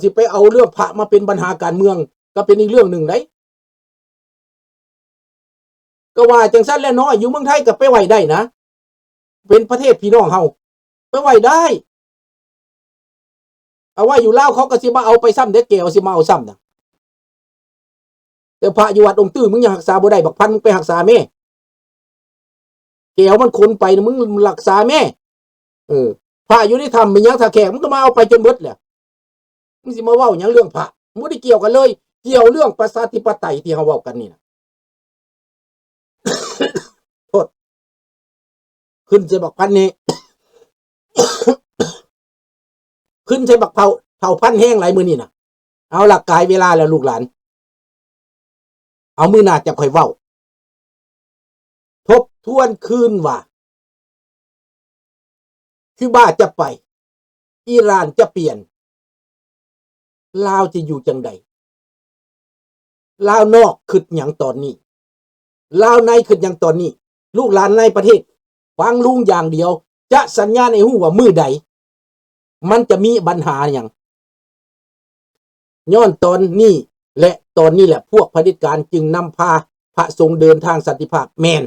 ຊິໄປເອົາເລື່ອງພະມາເປັນບັນຫາການເມືອງ ກໍເປັນອີກເລື່ອງໜຶ່ງໃດ໋. ກໍວ່າຈັ່ງຊັ້ນແຫຼະເນາະ ຢູ່ເມືອງໄທກໍໄປໄຫວ້ໄດ້ນະ ເປັນປະເທດພີ່ນ້ອງເຮົາ ໄປໄຫວ້ໄດ້. ເອົາໄວ້ຢູ່ລາວ ເຂົາກໍຊິມາເອົາໄປຊ້ຳເດ້ ແກວຊິມາເອົາຊ້ຳນະ. ແຕ່ພະຢູ່ວັດອົງຕື້ ມຶງຍັງຮັກສາບໍ່ໄດ້ ບັກພັນ ມຶງໄປຮັກສາແມ້. ແກວມັນຂົນໄປນະ ມຶງຮັກສາແມ້. ເອີ ພະຢູ່ໃນຖ້ຳແມ່ນຫຍັງ ຖ້າແຂກມັນກໍມາເອົາໄປຈົນເບິດແຫຼະ. ມຶງຊິມາເວົ້າຫຍັງເລື່ອງພະ? ບໍ່ໄດ້ກ່ຽວກັນເລີຍ. ກ່ຽວເລື່ອງປະຊາທິປະໄຕທີ່ເຮົາເວົ້າກັນນີ້ນະ. ໂທດ. ຂຶ້ນໃສ່ບັກພັນນີ້ ຂຶ້ນໃສ່ບັກເຖົ້າ ເຖົ້າພັນແຮງຫຼາຍມື້ນີ້ນະ. ເອົາລະ ກາຍເວລາແລ້ວລູກຫຼານ. ເອົາມື້ໜ້າຈະຄ່ອຍເວົ້າ. ທົບທວນຄືນວ່າ ຄິວບາຈະໄປ ອີຣານຈະປ່ຽນ ລາວຈະຢູ່ຈັ່ງໃດ? ລາວນອກຄິດຫຍັງຕອນນີ້? ລາວໃນຄິດຫຍັງຕອນນີ້? ລູກຫຼານໃນປະເທດ ຟັງລຸງຢ່າງດຽວ ຈະສັນຍານໃຫ້ຮູ້ວ່າມື້ໃດ ມັນຈະມີບັນຫາຫຍັງ. ຍ້ອນຕອນນີ້ ແລະ ຕອນນີ້ແຫຼະ ພວກຜະເດັດການຈຶ່ງນຳພາພະສົງເດີນທາງສັນຕິພາບ. ແມ່ນ.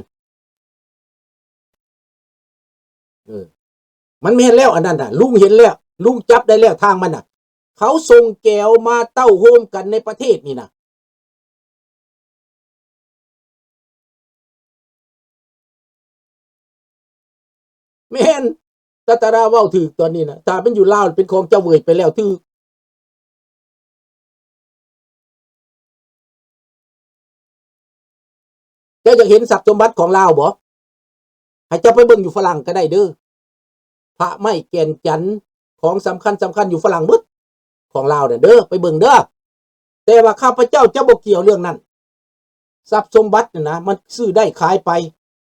ເອີ ມັນແມ່ນແລ້ວ ອັນນັ້ນນະ ລຸງເຫັນແລ້ວ ລຸງຈັບໄດ້ແລ້ວທາງມັນນະ. ເຂົາສົ່ງແກວມາເຕົ້າໂຮມກັນໃນປະເທດນີ້ນະ. ແມ່ນ ຕາຕາດາເວົ້າຖືກຕອນນີ້ນະ. ຖ້າມັນຢູ່ລາວເປັນຂອງເຈົ້າເວີຍໄປແລ້ວຖືກ. ເຈົ້າຢາກເຫັນຊັບສົມບັດຂອງລາວບໍ່? ໃຫ້ເຈົ້າໄປເບິ່ງຢູ່ຝຣັ່ງກໍໄດ້ເດີ້. ພະໄມ້ແກ່ນຈັນ ຂອງສຳຄັນສຳຄັນຢູ່ຝຣັ່ງໝົດ ຂອງລາວນັ້ນເດີ້ ໄປເບິ່ງເດີ້. ແຕ່ວ່າຂ້າພະເຈົ້າຈະບໍ່ກ່ຽວເລື່ອງນັ້ນ. ຊັບສົມບັດນັ້ນນະ ມັນຊື້ໄດ້ຂາຍໄປ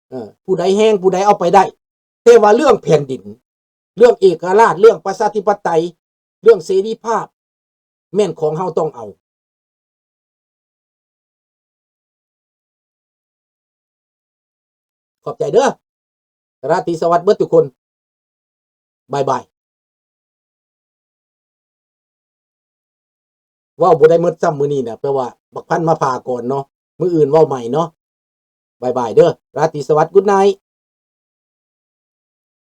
ເອີ ຜູ້ໃດແຮງຜູ້ໃດເອົາໄປໄດ້. ແຕ່ວ່າເລື່ອງແຜ່ນດິນ ເລື່ອງເອກະລາດ ເລື່ອງປະຊາທິປະໄຕ ເລື່ອງເສລີພາບ ແມ່ນຂອງເຮົາຕ້ອງເອົາ. ຂອບໃຈເດີ້. ລາຕີສະຫວັດເບິດທຸກຄົນ. ບາຍບາຍ. ເວົ້າບໍ່ໄດ້ໝົດຊ້ຳມື້ນີ້ນະ ແປວ່າບັກພັນມາຜ່າກ່ອນເນາະ. ມື້ອື່ນເວົ້າໃໝ່ເນາະ. ບາຍບາຍເດີ້. ລາຕີສະຫວັດ. Good night.